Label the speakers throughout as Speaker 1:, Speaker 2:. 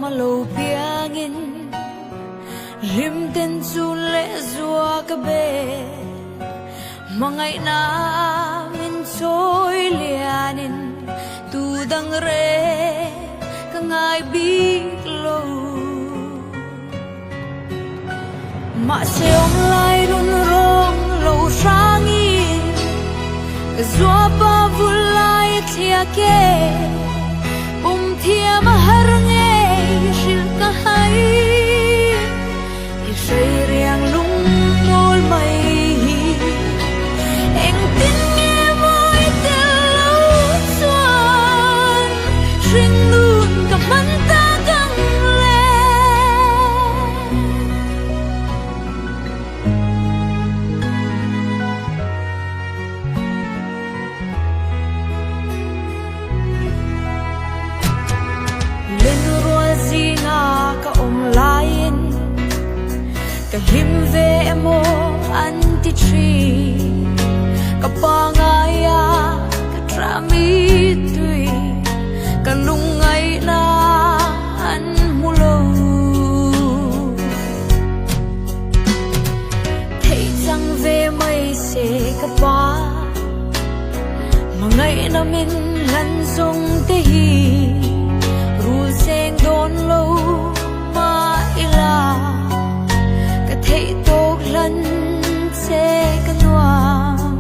Speaker 1: a lo piangin hlim ten chun leh zua ka be. Hmangaihna min chawi lianin tu dang reng ka ngai bik lo. Mahse awm lai run rawng lo hrangin ka zuapa vul lai a thliak e. Pum thiam a har ngei hrilh ka hai i hrei riang lung mawl mai hi. Engtin nge mawi tel lo chuan hringnun ka hman tak ang le? Lenrual zinga ka awm laiin ka hlim ve emaw an ti thin. Ka pangai a, ka tah mi tui, ka lungngaihna an hmu lo. Theih chang ve mai se ka pa, hmangaihna min hlan zawng te hi rul seng dawn lo mah ila, ka theih tawk hlan che ka nuam.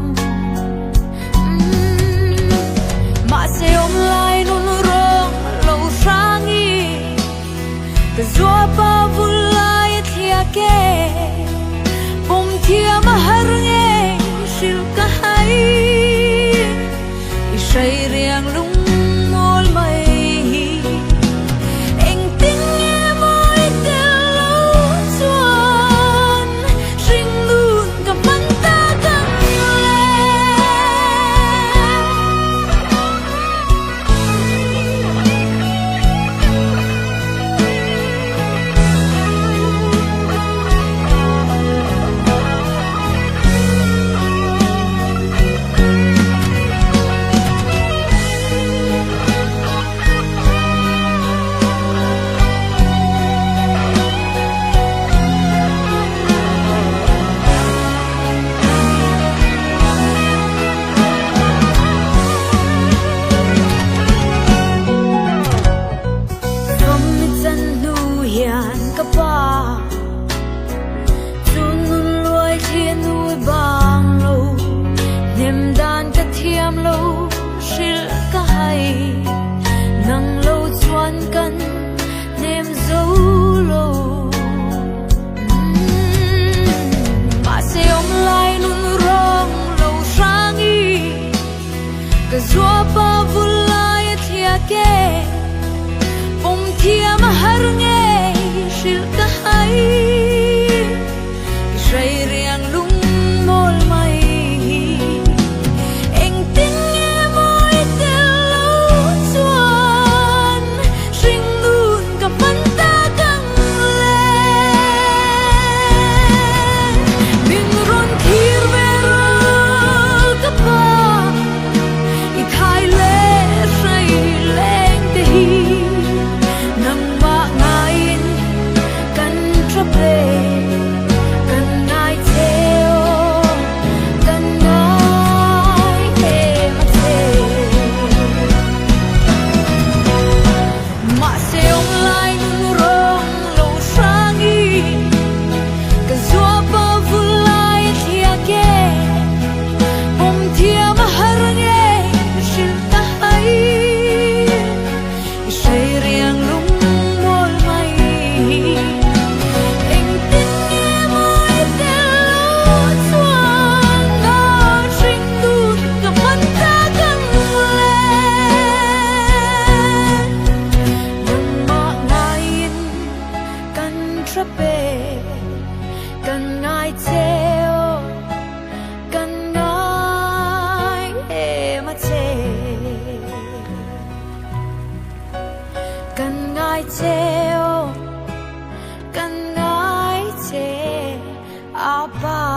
Speaker 1: Mahse awm lai nun rawng lo hrang i, ka zuapa vul lai a thliak e. Pawm thiam a har nge hrilh ka hai, i hrei riang lung mawl mai hi. Engtin nge mawi tel lo chuan hringnun ka hman tak ang le? Fam chan hnu hian ka pa chu nun luai thli nui bang lo, hnem dan ka thiam lo hrilh ka hai, nang lo chuan kan hnem zo lo. Mahse awm lai nun rawng lo hrang i, ka zuapa vul lai a thliak e. Pawm thiam a har ngei hrilh ka hai, i hrei riang lung mawl mai hi. Engtin nge mawi tel lo chuan hringnun ka hman tak ang le? Min rawn thlir ve rawh ka pa, i thai leh hrei leng te hi nangmah ngaiin kan tha pe, kan ngai che aw, kan ngai em a che. Mahse awm lai nun rawng lo hrang i, ka zuapa vul lai a thliak e. Pawm thiam a har nge hrilh ka hai, i hrei riang lung mawl mai hi. Engtin nge mawi tel lo chuan a hring dun ka hman tak ang le? Nangmah ngaiin kan tha pe, kan ngai che aw. Kan ngai em a che, kan ngai che aw, kan ngai che a pa.